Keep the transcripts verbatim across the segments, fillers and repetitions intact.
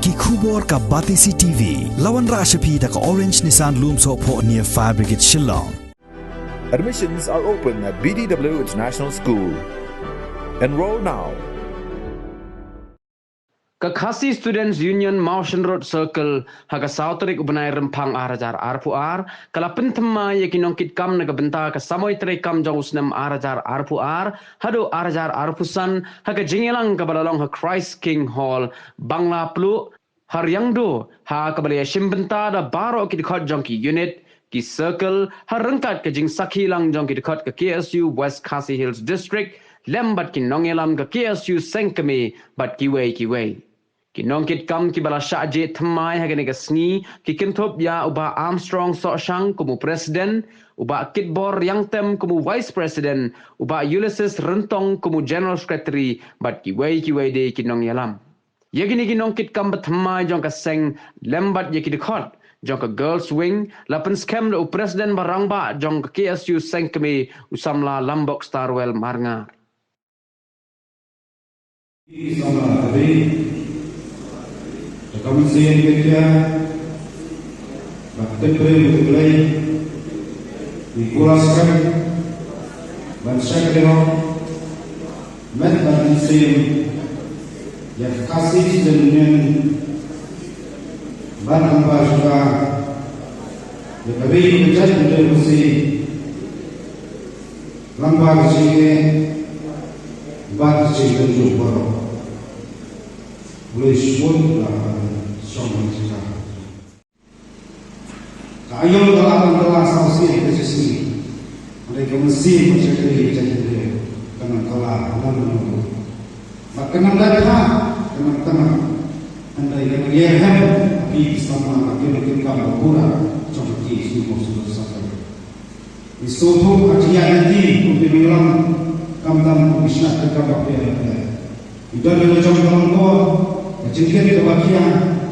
Ki khubor ka Batesi T V. La wanrah sha phi da ka Orange Nissan Lumsohphoh near Fire Brigade Shillong. Admissions are open at B D W International School. Enroll now. Ka Khasi Students Union Mawshynrut Circle ha ka saw tarik u bnai Rymphang ar hajar arphew ar ka la pynthymmai ïa ki nongkitkam na ka bynta ka samoi treikam jong u snem ar hajar arphew ar haduh ar hajar arphew san ha ka jingïalang kaba la long ha Christ King Hall, Bangla Pluh, ha Riangdo, ha kaba la ïashim bynta da baroh ki dkhot jong ki unit, ki circle, ha ryngkat ka jingsakhi lang jong ki dkhot ka K S U West Khasi Hills District lem bad ki nongïalam ka K S U Sengkmie bad kiwei kiwei. Ki nongkitkam kiba la shah jied thymmai ha kane ka sngi ki kynthup ïa u Bah Armstrong Sohshang kum u President, u Bah Kitbor Riangtem kum u Vice President, u Bah Ulysses Ryntong kum u General Secretary bad kiwei kiwei de ki nongïalam. Ïa kine ki nongkitkam bathymmai jong ka seng lem bad ïa ki dkhot jong ka Girls Wing la pynskhem da u President ba rangbah jong ka K S U Sengkmie, u samla Lambok Starwell Marngar. Ki samla ka dei da ka mynsiem ka jia, bad tymprem ka Blei, ki kulas kan ban shakri hok met bad mynsiem ïa ka Khasi Student Union bad lyngba jong ka ïa ka ri ka jaitbynriew Khasi lyngba ka jingeh bad ka jingkynduh baroh. Khublei shibun. La shong ha jingkha. Ka aïom ka la kan kylla saw sien ka shisngi. Hynrei ka mynsiem ka shakri ka jaitbynriew kan nang kylla ha lano lano. Bad kan nang dei ha kan nang tang. Hynrei kan nang ïahem ha phi ki samla bad ki nongkitkam ba pura jong ka K S U Mawshynrut Circle. Ngi sngewthuh ka jingïaid lynti kum ki nongïalam, khamtam kum ki shnat treikam bapher bapher. Ngi don ha la jong ka longkor ka jingkit kaba khia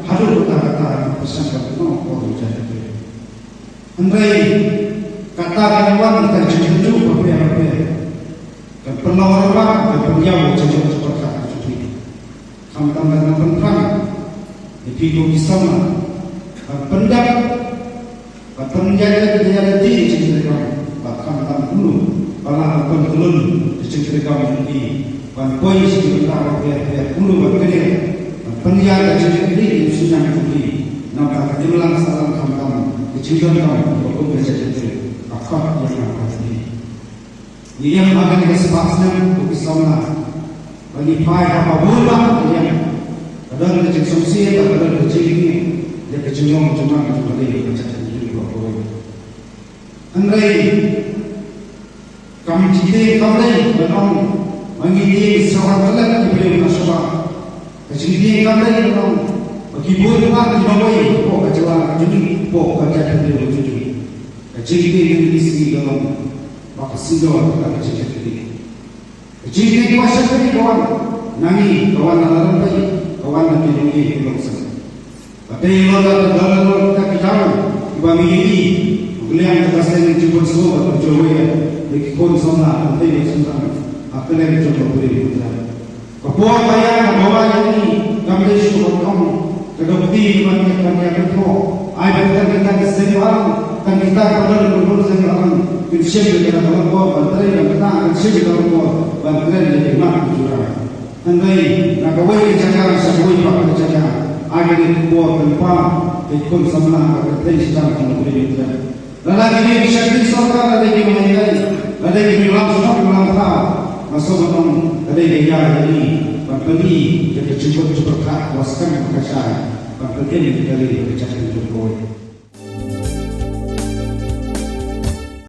haduh katta katta ka pyrshang ka nongkor jong ka jaitbynriew. Hynrei kata ka wan ka jingkynduh bapher bapher, ka pynlong rangbah, ka pynïaw ka jingkynduh bapher bapher. Khamtam ban nang pynthrang ïa phi kum ki samla ban pyndep, ban pynïaid lynti ka jingtreikam, bad khamtam kumno ba la ban pynkyllon ka jingtreikam jong phi, ban poi sha ki bynta bapher bapher, kumno ban kynnoh ban pynïaid ka jingkitkhlieh ïa u suiñiang jong phi. Namar ka imlang sahlang khamtam ka jingdonkam ba kum ka jaitbynriew ka khot ïa nga bad phi. Ngi ïeng ha kane ka spah snem kum ki samla ba ngi phai ha kaba bun bah ka ïeng. Ka don ka jingsngewsih bad ka don ka jingngeit ïa ka jinglong jingman jong ka dei ka jaitbynriew baroh kawei. Hynrei kam jingtieng kam dei ban ong ba ngi tieng sha wan klet ki briew na shabar. Ka jingtieng kam dei ban ong ba ki bun bah ki nongwei hapoh ka jylla ka jong ngi, hapoh ka jaitbynriew ka jong ngi. Ka jingtieng kane ka sngi ka long ba ka sngewdor ka jingkitkhlieh. Ka jingkitkhlieh ka shakri ka wan na ngi, ka wan na la rympei, ka wan na ki longïing ki longsem. Ka dei la ka dei la ka ki daw kiba ngi ïohi ba ka liang ka seng jingpynsngew bad pynjurwei ïa ki khun samla, kynthei bad sngewtynnat ha kylleng jong ka puri. Ka por ba ïa ka dawa ïa ngi kam dei shuh ban ong ka dei ka ban ïa ban ïa kynthoh. Ai ba tang kita ki seng balang, tang kita ki balang, ki balang seng balang kin shim ïa ka longkor ban trei, ban ktah, kin shim ïa ka longkor ban kren ïa ki mat ki jura. Hynrei na kawei ka jaka sha kawei pat ka jaka, ai ka dei ka por kynpa ki khun samla bad kynthei shitom jong ka puri. Lada ki dei ki shakri sorkar, lada ki dei ki nonghikai, lada ki dei ki nonglam shnong nonglam thaw, nga sngewbha ban ong ka dei ka ïa ka dei ban pyni ïa ka jingkut jingpyrkhat kaba skhem kaba shai ban pyni ïa ka ri ka jaitbynriew kawei.